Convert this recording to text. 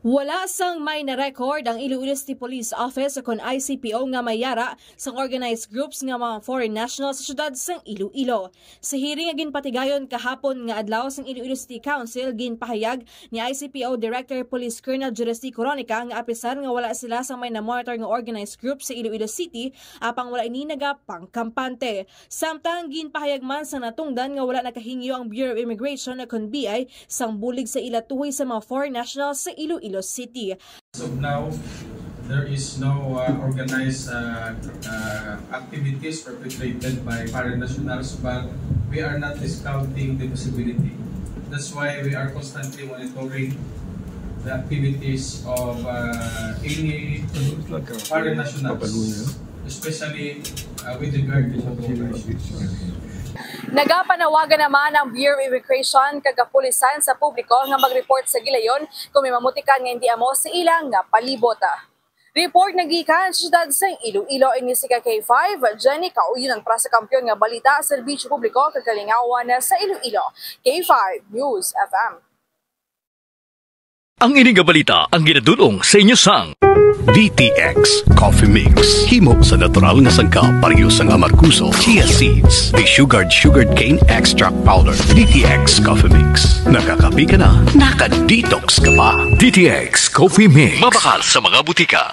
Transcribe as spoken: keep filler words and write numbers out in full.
Wala sang may na-record ang Iloilo City Police Office o kon I C P O nga may yara sang organized groups nga mga foreign nationals sa siyudad sang Iloilo. Sa hearing nga ginpatigayon kahapon nga adlaw sang Iloilo City Council, ginpahayag ni I C P O Director Police Colonel Julius D. Coronica nga apisar nga wala sila sang may na-monitor nga organized group sa Iloilo City, apang wala ini nagapangkampante. Samtang ginpahayag man sa natungdan nga wala nakahingyo ang Bureau of Immigration o kon B I sang bulig sa ila tuhoy sa mga foreign nationals sa Iloilo City. As of now, there is no uh, organized uh, uh, activities perpetrated by foreign nationals, but we are not discounting the possibility. That's why we are constantly monitoring the activities of uh, any foreign nationals, especially uh, with regard to Hong Kong. Nagapanawagan naman ang Bureau of Immigration kag kapulisan sa publiko nga mag-report sa gilayon kung may mamutikan nga hindi amo sa ila nga palibot. Report nagikan sa siyudad sa Iloilo, ini si K five, Jenny Kauyon, para sa Kampiyon nga Balita, Serbisyo Publiko kag Kalingawan sa Iloilo, K five News F M. Ang ini nga balita ang ginadul-ong sa inyo sang D T X Coffee Mix. Himo sa natural nga sangkap, pareho sang amargoso, chia seeds, desugared sugarcane extract powder. D T X Coffee Mix. Nakakape ka na, naka-detox ka pa. D T X Coffee Mix. Mabakal sa mga butika.